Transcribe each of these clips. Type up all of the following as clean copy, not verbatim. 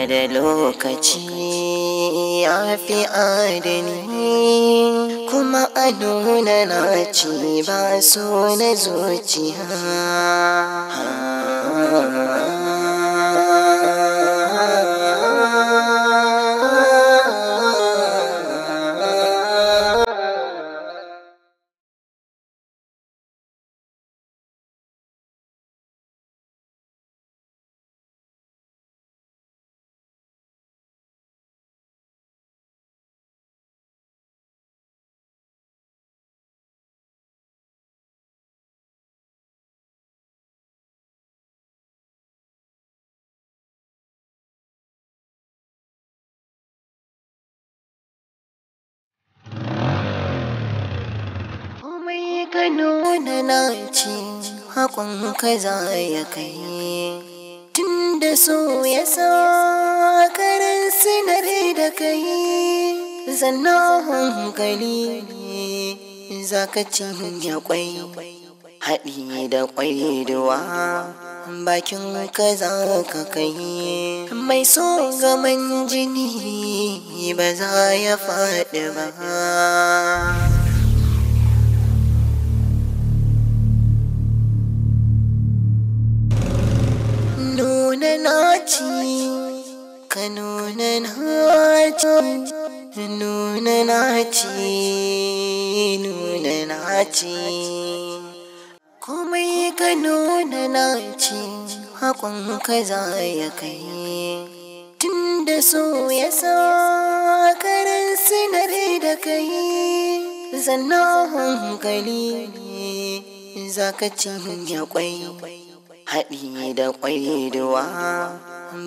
da lokaci ya fi adani, kuma a nuna naci ba so na zuciya. Ka nuna naci hakon ka za ya kai, tunda so ya sa karan sinare da kai, zanna hankali za ka cinye kwai, haɗi da kwai duwa bakin ka za ka kai, mai so gaman jini ba za ya faɗi ba. Nuna naci, ka nuna naci, nuna naci, nuna naci, komai ka nuna naci hakon ka za ya kai, tunda so ya sa karan sinare da kai, zanna hankali za ka cinye kwai, haɗi da kwai duwa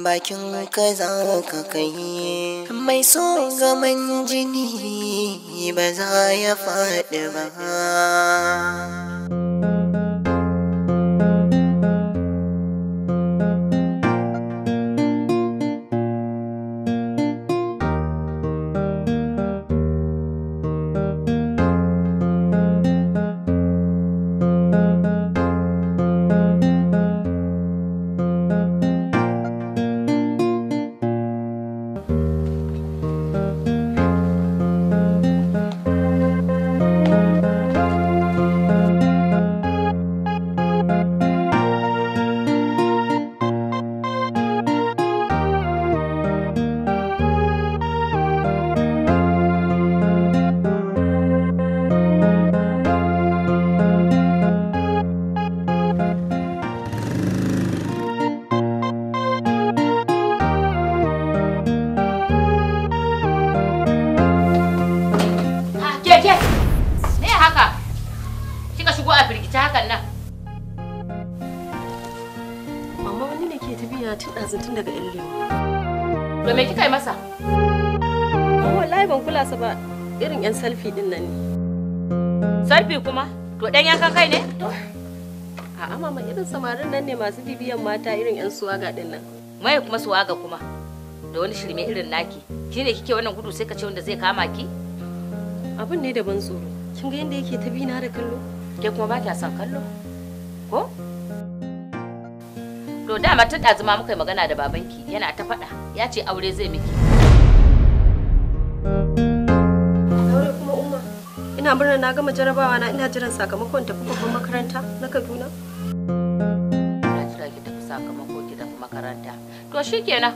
bakin ka za ka kai, mai so gaman jini ba za ya faɗi ba. Tun daga yan lemu. To me kika yi masa? Wallahi ban kula sa ba, irin yan selfie din nan ne. Selfie kuma? To dan yankan kai ne? A'a mama, irin samarin nan ne masu bibiyan mata irin yan suwaga din nan. Mai kuma suwaga kuma? Da wani shirme irin naki. Ki ne kike wannan gudu sai ka ce wanda zai kama ki? Abin ne da ban tsoro. Kin ga yanda yake ta bina da kallo? Ke kuma ba kya son kallo? Ko? To dama tun ɗazu ma muka yi magana da babanki, yana ta faɗa, ya ce aure zai miki. Aure kuma umma? Ina murna na gama jarabawa na, ina jiran sakamakon tafi babban makaranta na Kaduna. Ina jira ki tafi sakamako ki tafi makaranta. To shikenan.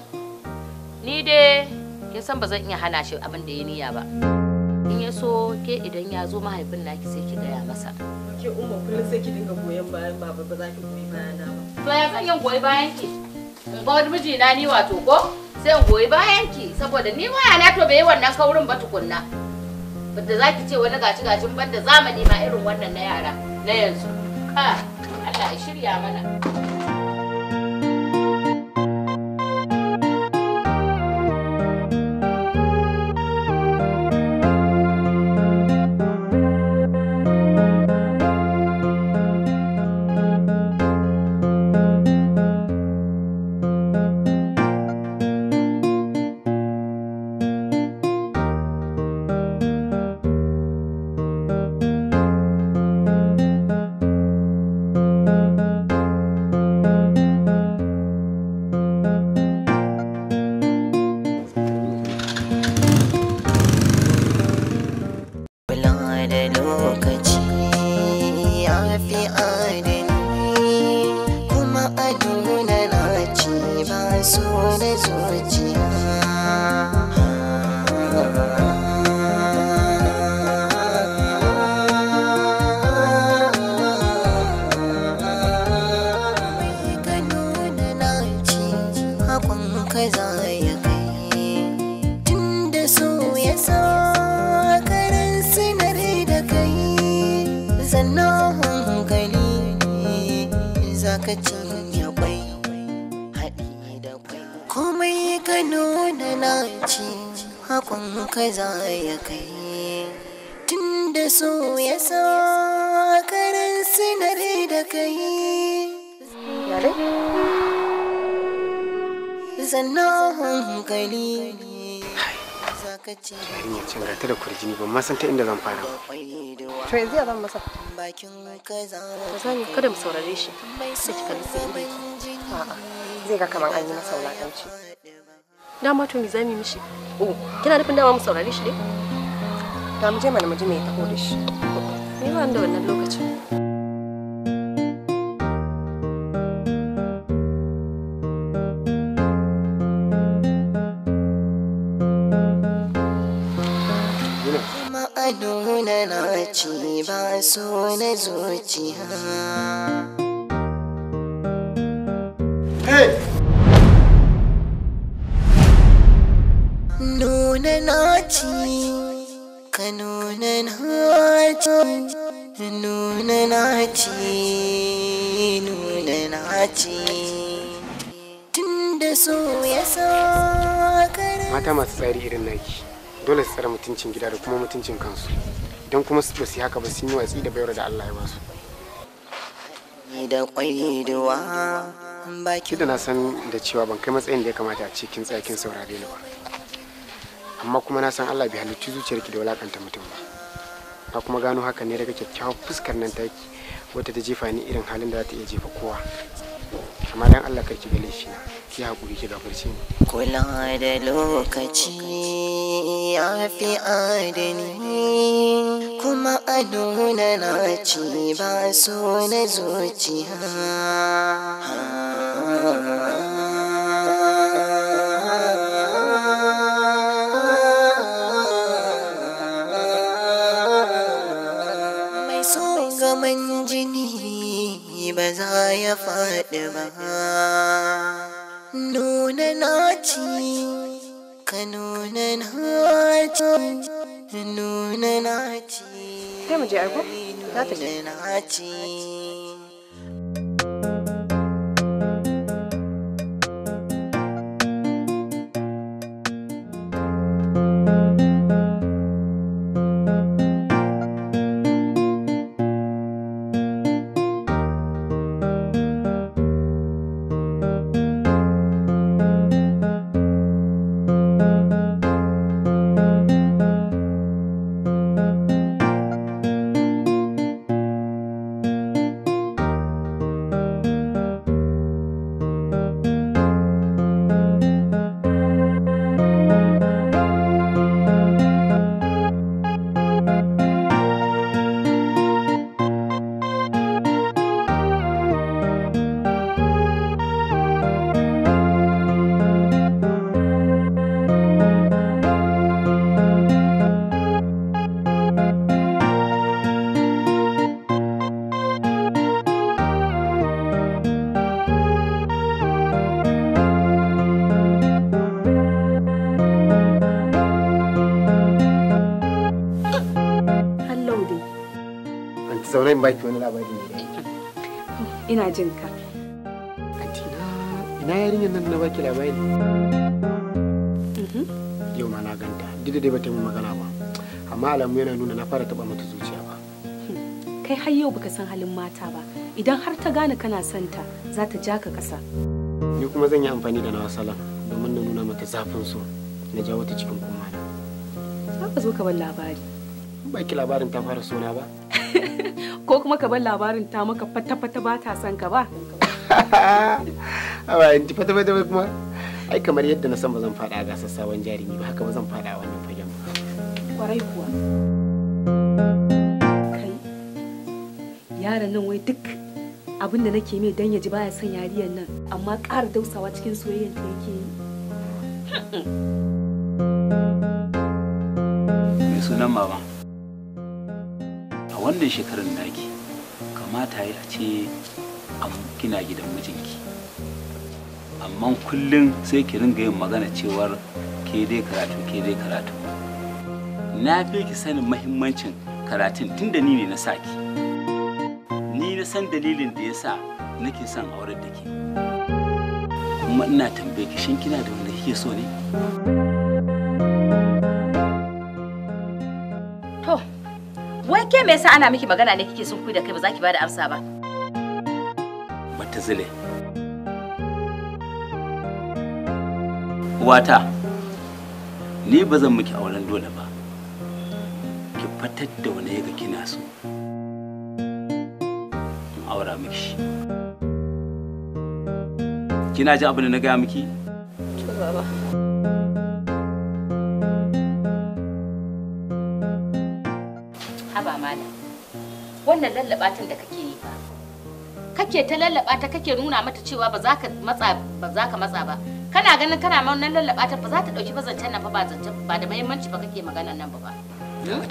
Ni dai kin san ba zan iya hana shi abin da ya niyya ba. In ya so ke idan ya zo mahaifin naki sai ki gaya masa. Ke umma kullum sai ki dinga goyon bayan baba, ba za ki goyi bayana ba. To ya zan yin goyi bayan ki? In ga wani miji na ni wato ko? Sai in goyi bayan ki saboda ni waya na to bai yi wannan kaurin ba tukunna. Banda za ki ce wani gaci gacin banda zamani ma irin wannan na yara na yanzu. Ka Allah ya shirya mana. fi adani, kuma a nuna naci ba so na zuciya. Ka nuna naci hakon ka za ya kai, tunda so ya sa karan sinar da kai, zanna hankali za ka cinye kwai haɗi da kwai. Komai ka nuna naci hakon ka za ya kai, tunda so ya sa karan sinar da kai. Ya dai? Zanna hankali za ka cinye Yarinyar can gata da kurjini, ban ma san ta inda zan fara ba. kwai da To yanzu ya zan masa? bakin ka za Ka sani kada mu saurare shi. Sai ki kalli sai inda yake. A'a, zai ga kaman an yi masa wulakanci. Dama to me zamu yi mishi? Oh, kina nufin dama mu saurare shi ne? Da mu je mana mu ji me ya taho da shi. Ni ba ni da wannan lokacin. Yuna, kuma a nuna naci ba so na zuciya. Hey! Nuna naci, ka nuna naci, nuna naci, nuna naci, tunda so ya sa karan Mata masu tsari irin naki dole su tsare mutuncin gida da kuma mutuncin kansu. Idan kuma ba su yi haka ba, sun yi watsi da bayar da Allah ya ba su. Da kwai duwa bakin Ki da na san da cewa ban kai matsayin da ya kamata a ce kin tsaya kin saurare ni ba. Amma kuma na san Allah bai halicci zuciyarki da wulakanta mutum ba. Na kuma gano hakan ne daga kyakkyawar fuskar nan taki, wata ta jefa ni irin halin da za ta iya jefa kowa. Amma dan Allah kar ki ga laifina, ki haƙuri ki gafarce ni. Kula da lokaci ya fi adani, kuma a nuna naci ba so na zuciya. Mai so gaman jini ba za ya faɗi ba. Nuna naci, ka nuna naci, nuna naci. Sai mu je aiko? Za ta je. Nuna naci. Hallau dai. Anti, zaune in baki wani labari ne. Ina jin ka. Anti, ina yarinyar nan na baki labari. Yau ma na ganta, duk da dai bata yi min magana ba. Amma alamu yana nuna na fara taɓa mata zuciya ba. Kai har yau baka san halin mata ba. Idan har ta gane kana son ta, za ta ja ka ƙasa. Ni kuma zan yi amfani da nawa salon domin na nuna mata zafin so, na jawo ta cikin kumana. Za ka zo ka bar labari. In baki labarin ta fara sona ba. Ko kuma ka bar labarin ta maka fata-fata ba ta son ka ba. Awa, anti, fata fata kuma. Ai kamar yadda na san ba zan faɗa a gasar sabon jarumi ba, haka ba zan faɗa a wannan fagen ba. Kwarai kuwa. Kai, Yaron nan wai duk abin da nake mai dan ya ji baya son yariyar nan, amma ƙara dausawa cikin soyayyar ta yake yi. Mai sunan mama, a wannan shekarar naki kamata ya ce kina gidan mijinki, amma kullum sai ki ringa yin magana cewar ke dai karatu, ke dai karatu. Na fi ki sanin mahimmancin karatun tunda ni ne na saki. Ni na san dalilin da yasa nake son aurar da ke. Kuma ina tambaye ki, shin kina da wanda kike so ne? To, wai ke me yasa ana miki magana ne kike sun kuyi da kai ba za ki bada amsa ba? Bata zile. Uwata, ni ba zan miki auren dole ba. Ki fatar da wani yaga kina so. In aura miki shi. Kina ji abin da na gaya miki? To baba. Haba malam. Wannan lallabatan da kake yi ba. Kake ta lallaba ta, kake nuna mata cewa ba za ka matsa ba, za ka matsa ba. Kana ganin kana ma wannan lallaba ta ba za ta dauki bazancen nan fa, ba zancen ba da muhimmanci ba kake maganan nan ba ba.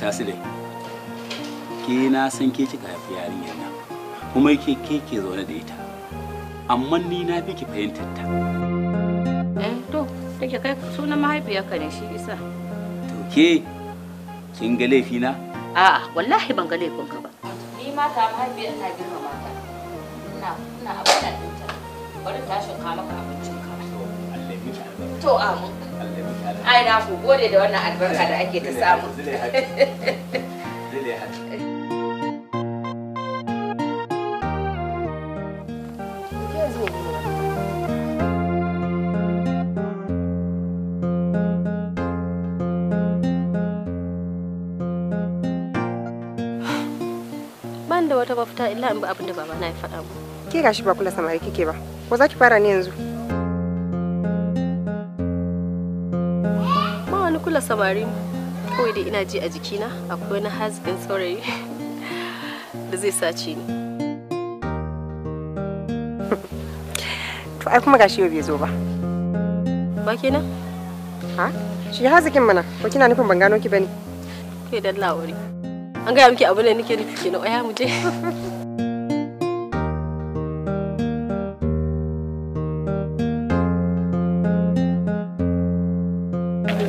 Ta sile. Ke na san ke kika haifi yarinyar nan. Kuma ke ke zaune da ita. Amma ni na fi ki fahimtar ta. Eh to, take kai sunan mahaifiyarka ne shi isa. To ke kin ga laifi na? A'a, wallahi ban ga laifinka ba. Ni ma ta mahaifiyar ina girmama ta. Ina abin da ɗinta. Bari tashin ka maka abincin ka. Allah ya miki albarka. To amin. Allah ya miki albarka. Ai na ku gode da wannan albarka da ake ta samu. Ban da wata mafita illa in bi abin da babana ya faɗa mu. Ke gashi ba kula samari kike ba. Ko za ki fara ne yanzu? Ba wani kula samari. Kawai dai ina ji a jikina akwai wani haziƙin saurayi da zai sace ni. To ai kuma gashi yau bai zo ba. Ba kenan? Ha? Shi haziƙin mana, ko kina nufin ban gano ki bane? Kai dan lawari. An gaya miki abin da nake nufi kenan, oya mu je.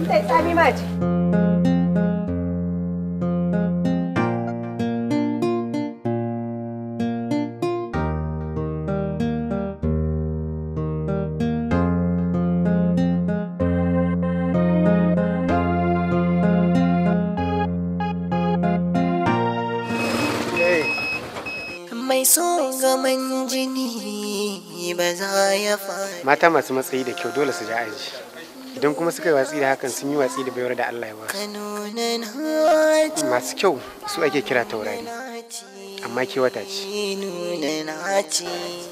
Sai tsami ma ce. Mai so gaman jini ba za ya faɗi. Mata masu matsayi da kyau dole su ja aji. Idan kuma suka yi watsi da hakan, sun yi watsi da baiwar da Allah ya ba su. Masu kyau su ake kira taurari, amma ke wata ce.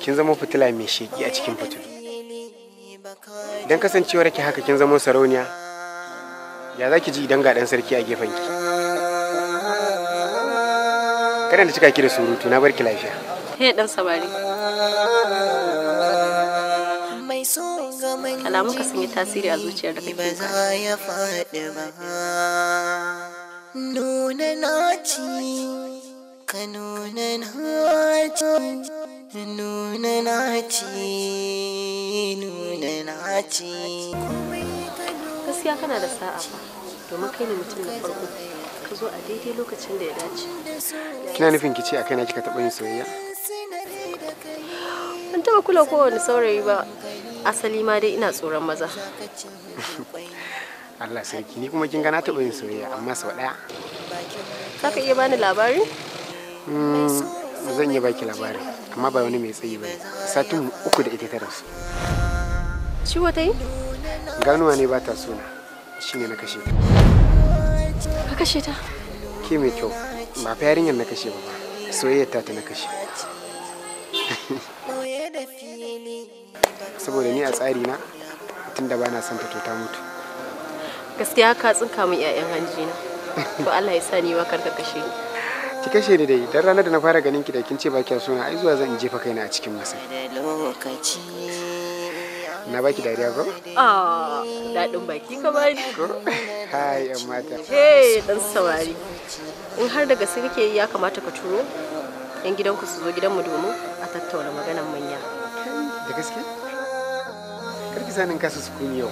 Kin zama fitila mai sheki a cikin fitilu. Idan kasancewar ki haka kin zama sarauniya, ya za ki ji idan ga ɗan sarki a gefen ki? Kada na cika ki da surutu, na bar ki lafiya. Hey dan samari. Alamun ka sun yi tasiri a zuciyar da kake ba za ya faɗi ba. Nuna naci, ka nuna naci, nuna naci, nuna naci. Gaskiya kana da sa'a fa, domin kai ne mutum na farko ka zo a daidai lokacin da ya dace. Kina nufin ki ce a kaina kika taɓa yin soyayya? Ban taɓa kula kowane saurayi ba. Asali ma dai ina tsoron maza. Allah sarki, ni kuma kin ga na taɓa yin soyayya amma sau ɗaya. Za ka iya bani labari? Zan iya baki labari, amma ba wani mai tsayi ba ne. Satin uku da ita ta rasu. Ciwo ta yi? Ganuwa ne ba ta sona, shine na kashe ta. Ka kashe ta? Ke mai kyau, ba fa yarinyar na kashe ba, soyayyar ta na kashe. Saboda ni a tsari na, tunda ba na son ta to ta mutu. Gaskiya ka tsinka min 'ya'yan hanji na. To Allah ya sa ni ma kar ka kashe ni. Ki kashe ni dai, dan ranar da na fara ganin ki da kin ce ba kiya sona, ai zuwa zan in jefa kaina a cikin masai. Na baki dariya ko? Ah, daɗin baki ka bani. Ko? Hai, yan mata. Hey, dan saurari. In har da gaske kake yi ya kamata ka turo yan gidanku su zo gidanmu domin a tattauna maganan manya. Da gaske? Karki sanin kasa sukuni yau.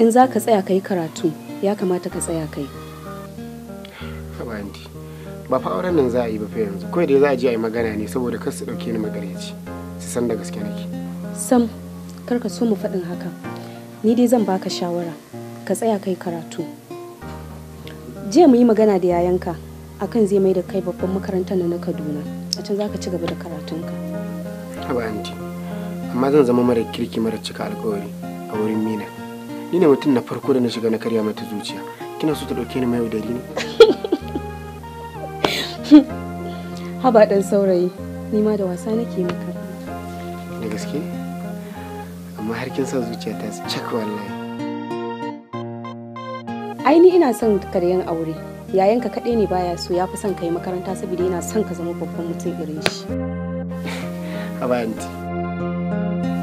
In za ka tsaya ka yi karatu, ya kamata ka tsaya kai. Haba anti, ba fa auren nan za a yi ba fa yanzu. Kawai dai za a je a yi magana ne saboda kar su ɗauke ni magareci. Su san da gaske nake. Sam, kar ka so mu faɗin haka. Ni dai zan baka shawara, ka tsaya kai karatu. Jiya mu yi magana da yayanka akan zai mai da kai babban makarantar na Kaduna. A can za ka ci gaba da karatunka. Haba anti, amma zan zama mara kirki mara cika alkawari a wurin Mina. Ni ne mutum na farko da na shiga na karya mata zuciya. Kina so ta ɗauke ni mai yaudari ne? Haba ɗan saurayi, ni ma da wasa nake maka. Da gaske? Amma har kin sa zuciya ta cak wallahi. Ai ni ina son karyan aure. Yayanka kaɗai ne baya so, ya fi son ka yi makaranta saboda yana son ka zama babban mutum irin shi. Haba anti,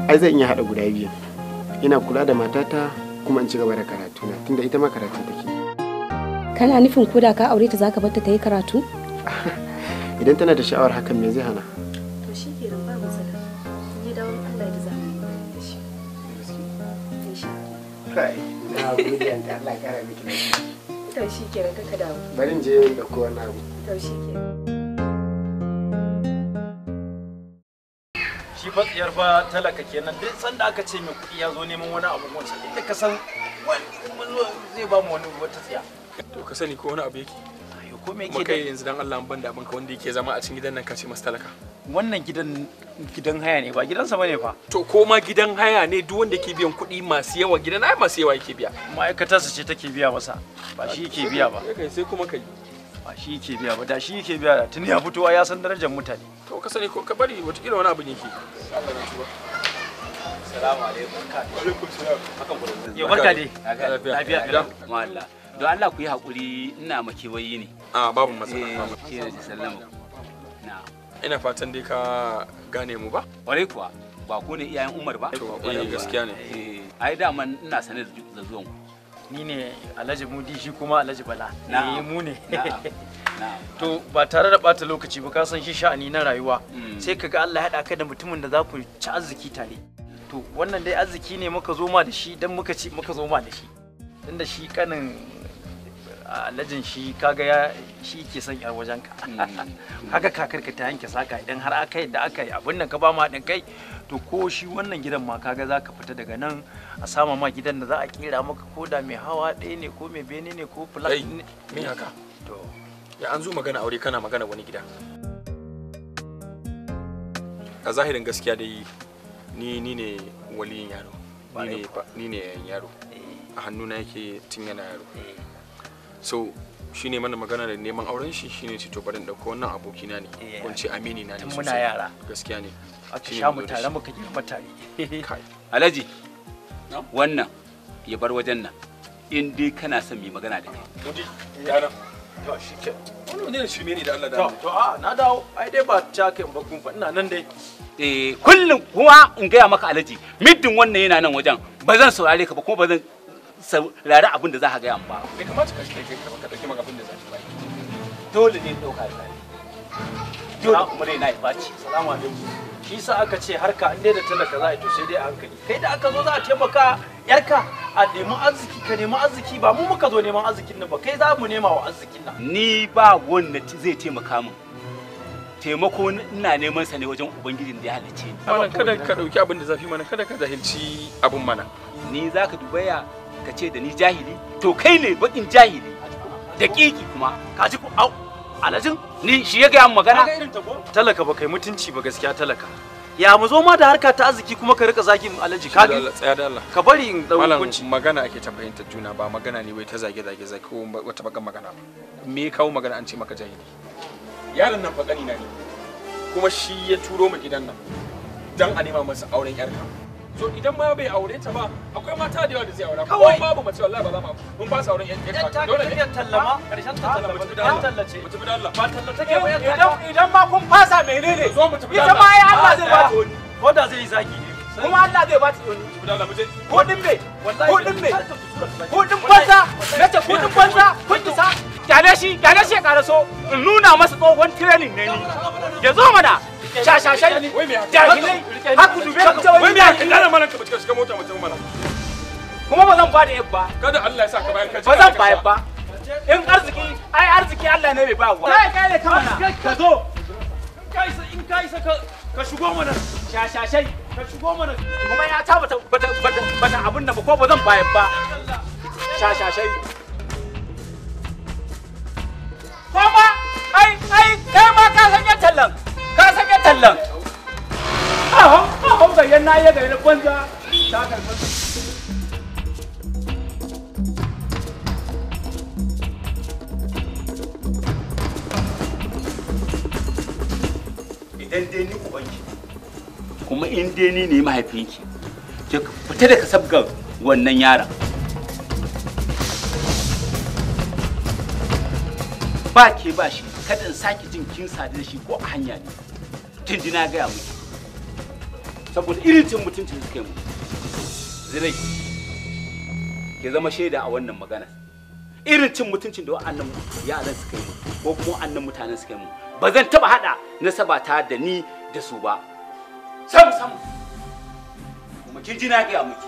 ai zan iya haɗa guda biyu. Ina kula da matata kuma in ci gaba da karatuna tunda ita ma karatun take. Kana nufin ko da ka aure ta zaka bar ta yi karatu? Idan tana da sha'awar hakan me zai hana? To shikenan ba matsala. In ya dawo Allah ya za mu yi magana da shi. Insha Allah. Kai, na gode anti, Allah ya kara miki lafiya. To shikenan kaka dawo. Bari in je in dauko wannan abu. To shikenan. Shi fa tsiyar fa talaka kenan, duk sanda aka ce mai kuɗi ya zo neman wani abu gonsa, inda ka san wani zai ba mu wani wata tsiya. To ka sani ko wani abu yake? Ayo ko me yake? Kuma kai yanzu dan Allah ban da abinka wanda yake zama a cikin gidan nan ka ce masa talaka. Wannan gidan gidan haya ne ba gidansa bane fa. To ko ma gidan haya ne, duk wanda yake biyan kuɗi masu yawa gidan ai masu yawa yake biya. Ma'aikatarsa ce take biya masa, ba shi yake biya ba. Kai sai kuma kai. Ba shi yake biya ba, da shi yake biya da tuni ya fito ya san darajar mutane. To ka sani ko ka bari wataƙila wani abu ne yake. Allah na tuba. Assalamu alaikum. Wa alaikum salam. Hakan ku. Yau barka dai. Lafiya. Lafiya. Malla. Don Allah ku yi hakuri ina makewayi ne. A babu matsala. Eh, shi ne sallama. Na. Ina fatan dai ka gane mu ba? Kwarai kuwa, ba ku ne iyayen Umar ba? To eh gaskiya ne. Eh, ai daman ina sane da zuwan ku. Ni ne Alhaji Mudi, shi kuma Alhaji Bala. Na'am. Eh mu ne. Na'am. To ba tare da bata lokaci ba, ka san shi sha'ani na rayuwa. Sai kaga Allah ya haɗa ka da mutumin da za ku ci arziki tare. To wannan dai arziki ne muka zo ma da shi, dan muka ci muka zo ma da shi. Tunda shi kanin Alhajin shi kaga ya shi ke son yar wajenka. Kaga kakarka ta yanke saka, idan har aka yi da aka yi abin nan ka ba mu haɗin kai, to ko shi wannan gidan ma kaga za ka fita daga nan a sama ma gidan da za a kera maka, ko da mai hawa ɗaya ne ko mai bene ne ko flat Kai, ne. me haka? To Ya an zo magana aure kana magana wani gida. A zahirin gaskiya dai ni ne waliyin yaro. Ni ne yayin yaro. A hannuna yake tun yana yaro. So shi ne mana magana da neman auren shi, shine ce to bari in dauko wannan abokina ne. Eh, Ko in ce amini na ne tun muna sosai. yara. Gaskiya ne. Aka Shine sha mu mu zo da tare shi. muka girma tare. Kai. Alhaji, wannan ya bar wajen nan. In dai kana son mai magana da kai. Mudi, yara. To shi ke. Wannan wani shirme ne da Allah da To Annabi. to a na dawo, ai dai ba ta kai ba kun fa ina nan dai. Eh, kullum kuma in gaya maka Alhaji, middin wannan yana nan wajen, ba zan saurare ka ba kuma ba zan saurari abin da za ka gaya min ba. Bai kamata ka kai ka dauki maka abin da zaki ba. Dole ne in ɗauka da dole kuma rai na ya ɓaci. Salamu alaikum. Shi sa aka ce harka in dai da talaka za a yi to sai dai a hankali. Kai da aka zo za a taimaka yarka a nemi arziki, ka nemi arziki, ba mu muka zo neman arzikin nan ba, kai za mu nema wa arzikin nan. Ni ba wanda zai taimaka min. Taimako ina neman sa ne wajen Ubangijin da ya halicce ni. Malam kada ka dauki abin da zafi mana, kada ka jahilci abin mana. Ni za ka dubaya ka ce da ni jahili? To kai ne bakin jahili. Daƙiƙi kuma. Ka ji ko au alhajin? Ni shi ya gaya min magana? Kaga irin ta ko? Talaka ba kai mutunci ba gaskiya talaka. Ya mu zo ma da harka ta arziki kuma ka rika zagin alhaji ka Da Allah, tsaya da Allah. Ka bari in dau Malam hukunci. magana ake ta fahimtar juna, ba magana ne wai ta zage zage zage ko wata bakan magana ba. Me ya kawo magana an ce maka jahili? Yaron nan fa ƙanina ne. Kuma shi ya turo mu gidan nan dan a nema masa auren yarka. So idan ma bai aure ta ba, akwai mata da yawa da zai aura. Kawai babu mace wallahi ba za mu mun ba sauran yan yan dole ne tallama karshen ta tallama yan tallace. Mu tafi da Allah. Ba talla take ba. Idan ma kun fasa menene? Zo mu tafi da Ita Allah. ma ai Allah zai ba ta wani. Ko da zai yi zagi ne. Kuma Allah zai ba ta wani. Tafi da Allah mu je. Kudin me? Kudin me? Kudin banza! Nace kudin banza! Kun isa! Kyale shi, kyale shi ya karaso. In nuna masa tsohon training ne ni. Ya zo mana. Shashashai, jahilai, haku dube ku ce Wai wai me haka? Dala mana ka shiga mota mu tafi mana. Kuma ba zan bada yabba. Kada Allah ya sa ka bayar ka Ba zan bayar ba. In arziki, ai arziki Allah ne mai bayarwa. Kai kai ka mana. Ka zo. In ka isa ka shigo mana. Shashashai. Ka shigo mana. Kuma ya ta bata bata bata abun nan ba ko ba zan bayar ba. Shashashai. Kuma ai ai kai ma ka san yan tallan. Ka san yan tallan. Aho, aho ga yan na ya ga yan banza. Ta karɓi. Idan dai ni ubanki kuma in dai ni ne mahaifinki, ki fita daga sabgar wannan yaron. Ba ke ba shi, kada in sake jin kin sadu da shi ko a hanya ne. Tun ji na gaya miki, saboda irin cin mutuncin suka yi mu. Zirai, ke zama shaida a wannan magana. Irin cin mutuncin da wa'annan yaran suka yi mu ko kuma wa'annan mutanen suka yi mu, ba zan taba hada nasaba ta da ni da su ba. Sam sam. Kuma kin ji na gaya miki.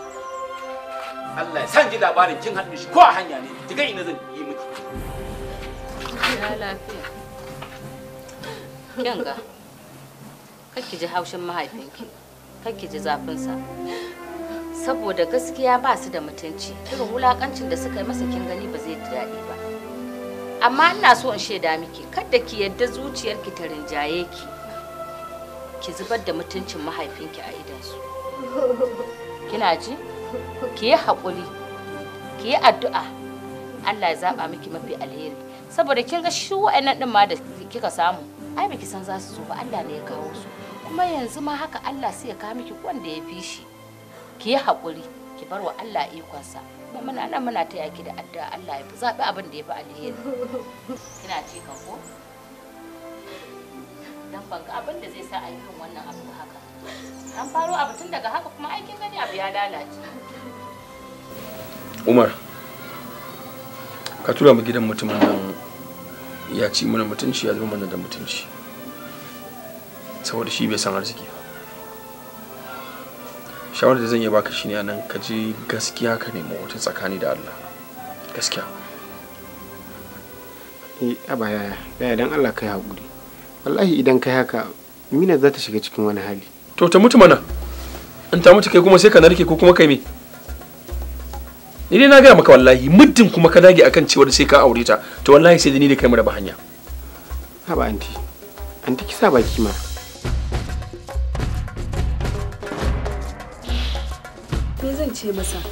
Allah ya san ji labarin kin haɗu shi ko a hanya ne, ki ga ina zan yi miki. Ya lafiya. Kin ga, kar ki ji haushin mahaifinki, kar ki ji zafinsa. Saboda gaskiya ba su da mutunci, irin wulakancin da suka yi masa kin gani ba zai ji daɗi ba. Amma ina so in shaida miki, kada ki yadda zuciyarki ta rinjaye ki, ki zubar da mutuncin mahaifinki a idansu. Kina ji? Ki yi haƙuri, ki yi addu'a, Allah ya zaɓa miki mafi alheri. Saboda kin ga shi wa'annan ɗin ma da kika samu, ai baki san za su zo ba, Allah ne ya kawo su. Kuma yanzu ma haka Allah sai ya kawo miki wanda ya fi shi. Ki yi haƙuri, ki bar wa Allah ikonsa. Kuma muna nan muna taya ki da addu'a Allah ya zaɓi abin da ya fi alheri. Kina ji kan ko? Dan ban ga abin da zai sa a yi irin wannan abu haka. An faro abu tun daga haka kuma ai kin gani abu ya lalace. Umar, ka tura mu gidan mutumin nan ya ci mana mutunci ya zama mana da mutunci. Saboda shi bai san arziki ba. Shawarar da zan iya baka shine anan ka je gaskiya ka nemi wata tsakani da Allah. Gaskiya. Eh, aba yaya, yaya dan Allah kai hakuri. Wallahi idan kai haka Mina za ta shiga cikin wani hali. To ta mutu mana. In ta mutu kai kuma sai ka narke ko kuma kai me? Ni dai na gaya maka wallahi muddin kuma ka dage akan cewar sai ka aure ta, to wallahi sai da ni da kai mu raba hanya. Haba anti. Anti ki sa baki ma. Me zan ce masa?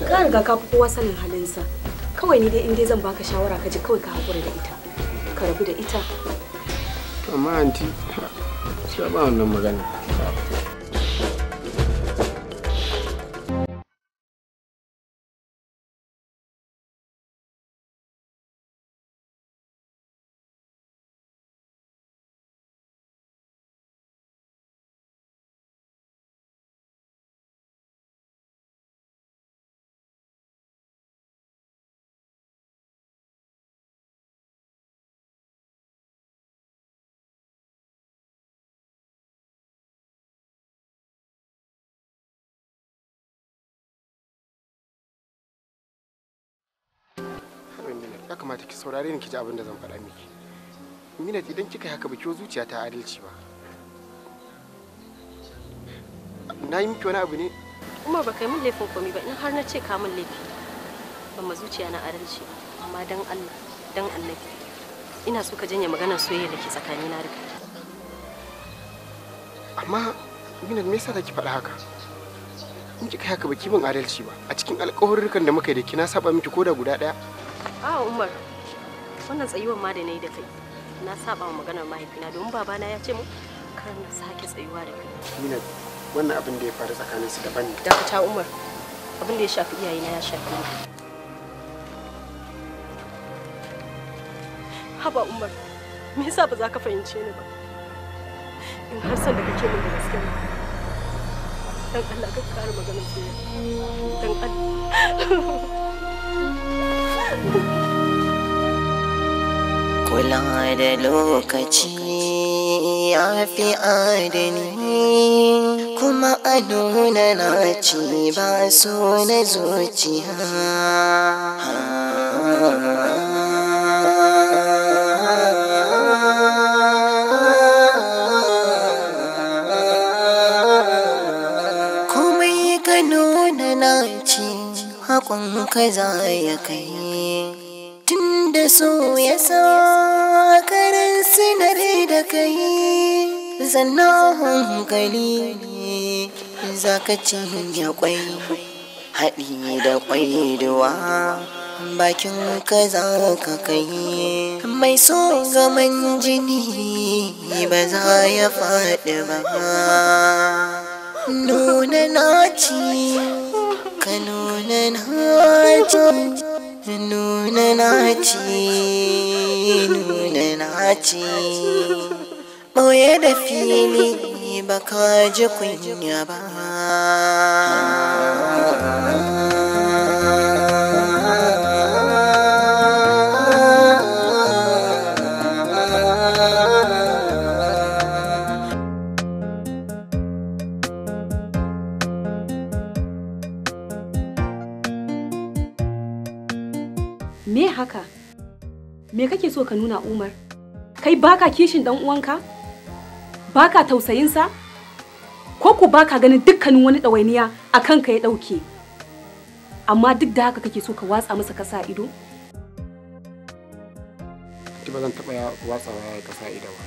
Ka riga ka fi kowa sanin halinsa. Kawai ni dai in dai zan baka shawara ka ji kawai ka haƙura da ita. Ka rabu da ita. To amma anti, sai ba wannan magana. Ya kamata ki saurare ni ki ji abin da zan faɗa miki. Minat, idan kika yi haka ba ki wa zuciya ta adalci ba. Na yi miki wani abu ne? Umar, ba kai min laifin komai ba. In har na ce ka min laifi, ban ma zuciya na adalci ba. Amma dan Allah, dan Annabi, ina so ka janye maganar soyayya da ke tsakanina da kai. Amma Minat, me yasa kike faɗa haka? In kika yi haka ba ki min adalci ba. A cikin alƙawarurrukan da muka yi da ki na saba miki koda guda ɗaya. A'a Umar, wannan tsayuwar ma da na yi da kai, na saba wa maganar mahaifina domin babana ya ce mu kar na sake tsayuwa da kai. Minat, Wannan abin da ya faru tsakanin su daban ne. Dakata Umar. Abin da ya shafi iyayena ya shafi ni. Haba Umar, me yasa ba za ka fahimce ni ba? In har san da kake min da gaske ne. Dan Allah ka kare maganar soyayya. Dan Allah. Kula da lokaci ya fi adani, kuma a nuna naci ba so na zuciya. Komai ka nuna naci hakon ka za ya kai. Tunda so ya sa karan sinare da kai, zanna hankali za ka cinye kwai, haɗi da kwai duwa bakin ka za ka kai. Mai so gaman jini ba za ya faɗi ba. Nuna naci, ka nuna naci. Nuna naci, nuna naci. Ɓoye da fili ba ka ji kunya ba. Me haka? Me kake so ka nuna Umar? Kai baka kishin dan uwanka? Baka tausayinsa? Ko ku baka ganin dukkanin wani ɗawainiya a kanka ya ɗauke? Amma duk da haka kake so ka watsa masa kasa ido? Anti ba zan taɓa watsawa ya kasa ido ba.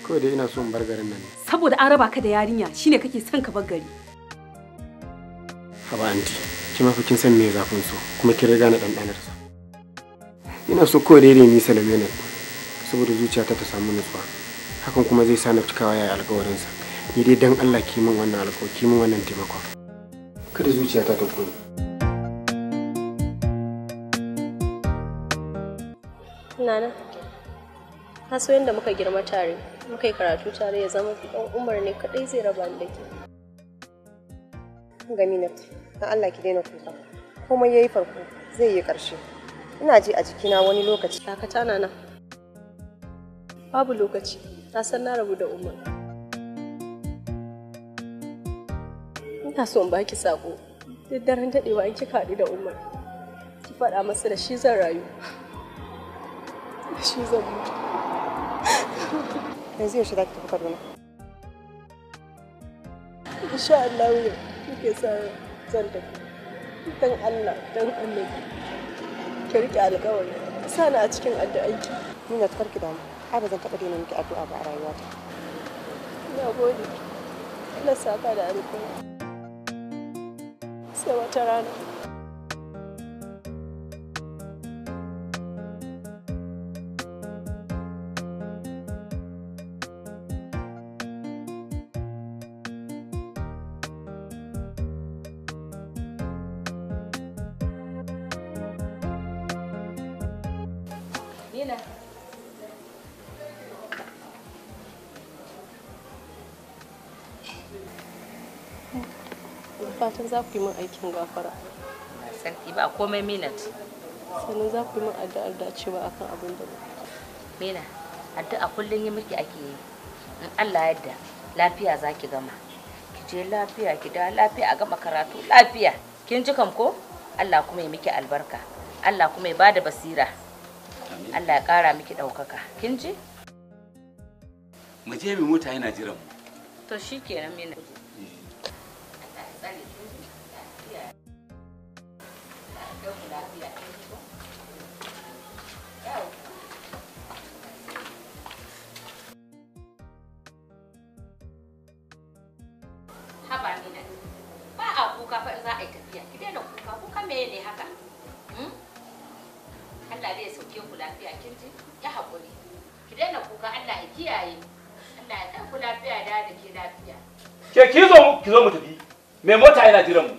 Kawai dai ina so in bar garin nan. Saboda an raba ka da yarinya shine kake son ka bar gari. Haba anti, ki ma fa kin san me zafin so kuma kin riga na ɗanɗanar sa. Ina so kawai dai ni salame ne saboda zuciyata ta samu nutsuwa. Hakan kuma zai sa na cikawa yayi alƙawarinsa. Ni dai dan Allah ki min wannan alƙawari, ki min wannan taimakon. Kada zuciyata ta ƙone. Nana, ka so yadda muka girma tare, muka yi karatu tare ya zama ɗan Umar ne kaɗai zai raba ni da ke. Gaminat, dan Allah ki daina kuka. Komai yayi farko, zai yi ƙarshe. Ina ji a jikina wani lokaci. Dakata Nana. Babu lokaci, na san na rabu da Umar. Ina so in baki sako. Duk daren daɗewa in kika haɗu da Umar, ki faɗa masa da shi zan rayu. Da shi zan mutu. Yanzu yaushe za ki tafi Kaduna? Insha Allah yau nake sa zan tafi. Dan Allah, dan Annabi. Ki riƙe alƙawari. Ki sa ni a cikin addu'anki. Nina kar ki damu. Ai ba zan taɓa daina miki addu'a ba a rayuwata. Na gode. Allah saka da alƙawari. Sai wata rana. Nina. Da fatan za ku yi min aikin gafara. Sarki ba komai Minat. Sannan za ku yi min addu'ar dacewa akan abin da ba. Mina, addu'a kullum yi miki ake yi. In Allah yadda lafiya za ki gama. Ki je lafiya, ki da lafiya a gama karatu lafiya. Kin ji kam ko? Allah kuma ya miki albarka. Allah kuma ya bada basira. Allah ya kara miki ɗaukaka. Kin ji? Mu je mu mota yana jiran mu. To shikenan Mina. Haba Mina, ba a kuka fa in za a yi tafiya. Ki daina kuka, kuka meye ne haka? Allah zai sauke ku lafiya, kin ji? Ya haƙuri. Ki daina kuka, Allah ya kiyaye. Allah ya kai ku lafiya da ke lafiya. Ke ki zo mu tafi. Mai mota yana jiran mu.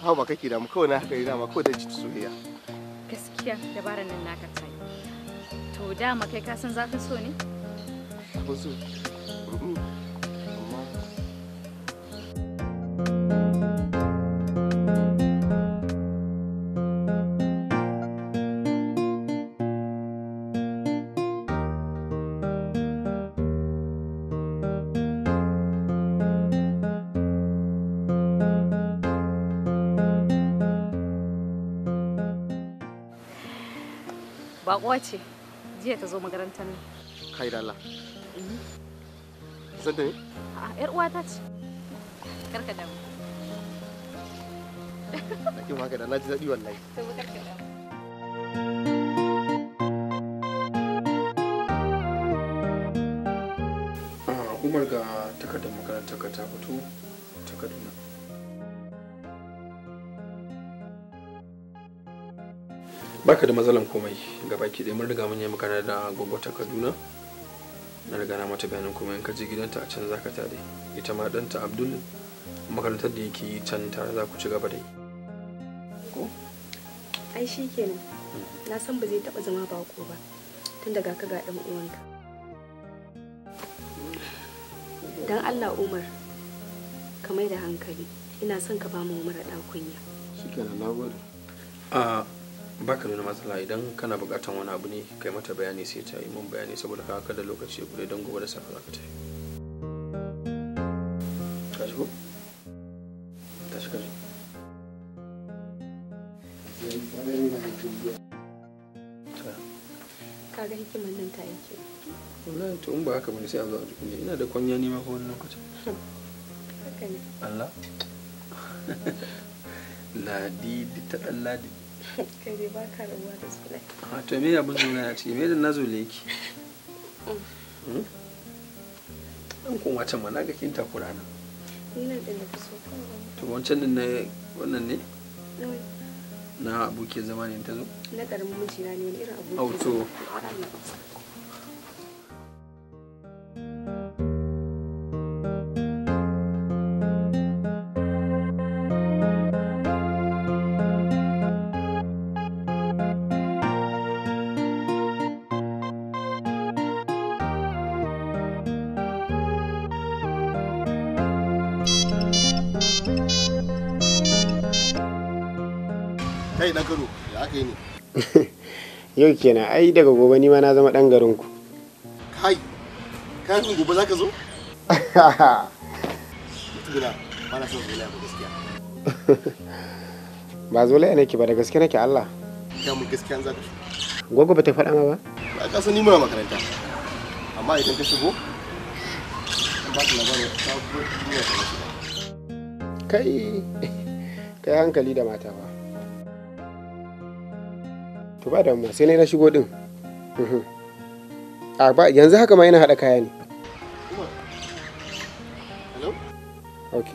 Hau ba kake damu kawai na haka yi dama kawai da ci soyayya. Gaskiya dabarar nan naka ta yi. To dama kai ka san zafin so ne? Zafin so? Amma Baƙuwa ce, jiya ta zo makarantar nan. Kai da Allah. San ta ne? A'a, ƴar uwata ce. Karka damu. Na kin haka da na ji daɗi wallahi. To karka damu. Umar ga takardar makarantar ka ta fito ta Kaduna. Baka da matsalan komai gabaki ɗaya mun riga mun yi magana da gwaggo ta Kaduna. Na riga na mata bayanin komai in ka je gidanta a can zaka tare. Ita ma ɗanta Abdul makarantar da yake yi can tare za ku ci gaba da yi. Ko? Ai shi kenan. Na san ba zai taɓa zama bako ba. Tun daga ka ga ɗan uwanka. Dan Allah Umar, ka mai da hankali. Ina son ka ba mu mara ɗakunya. Shikenan, na gode. A baka nuna matsala idan kana buƙatan wani abu ne kai mata bayani sai ta yi mun bayani saboda ka kada lokaci ya gure don gobe da safe za ka tafi. Ka shigo? Tashi ka je. Kaga hikimar nan ta yi kyau. Wallahi to in ba haka bane sai a zo a ji kunya. Ina da kwanya ne ma fa wani lokacin. Haka ne. Allah. Ladidi ta ɗan Ladi. Kai dai ba ka rabuwa da zulai. A to me abin zulai a ciki? Me da na zule ki? Dan kuma can ma na ga kin takura na. Ni nan ɗin da fi so kawai. To wancan din na wannan ne? Na abokiyar zama ne ta zo? Na ƙaramin mijina ne wani irin aboki. Au to. Kai dan Kano, ya aka yi ne? Yau kenan, ai daga gobe ni ma na zama dan garin ku. Kai, kai gobe zaka zo? Mutumina, ba na son zolaya ba gaskiya. Ba zolaya nake ba, da gaske nake Allah. Ya mun gaskiya zaka shigo. Gogo ba ta faɗa ma ba? Ba ka san ni muna makaranta. Amma idan ka shigo, ba ka labarin sabuwar duniya da na shiga. Kai, kai hankali da mata ba. To ba damuwa sai na shigo din. A ba yanzu haka ma ina hada kaya ne. Hello? Okay.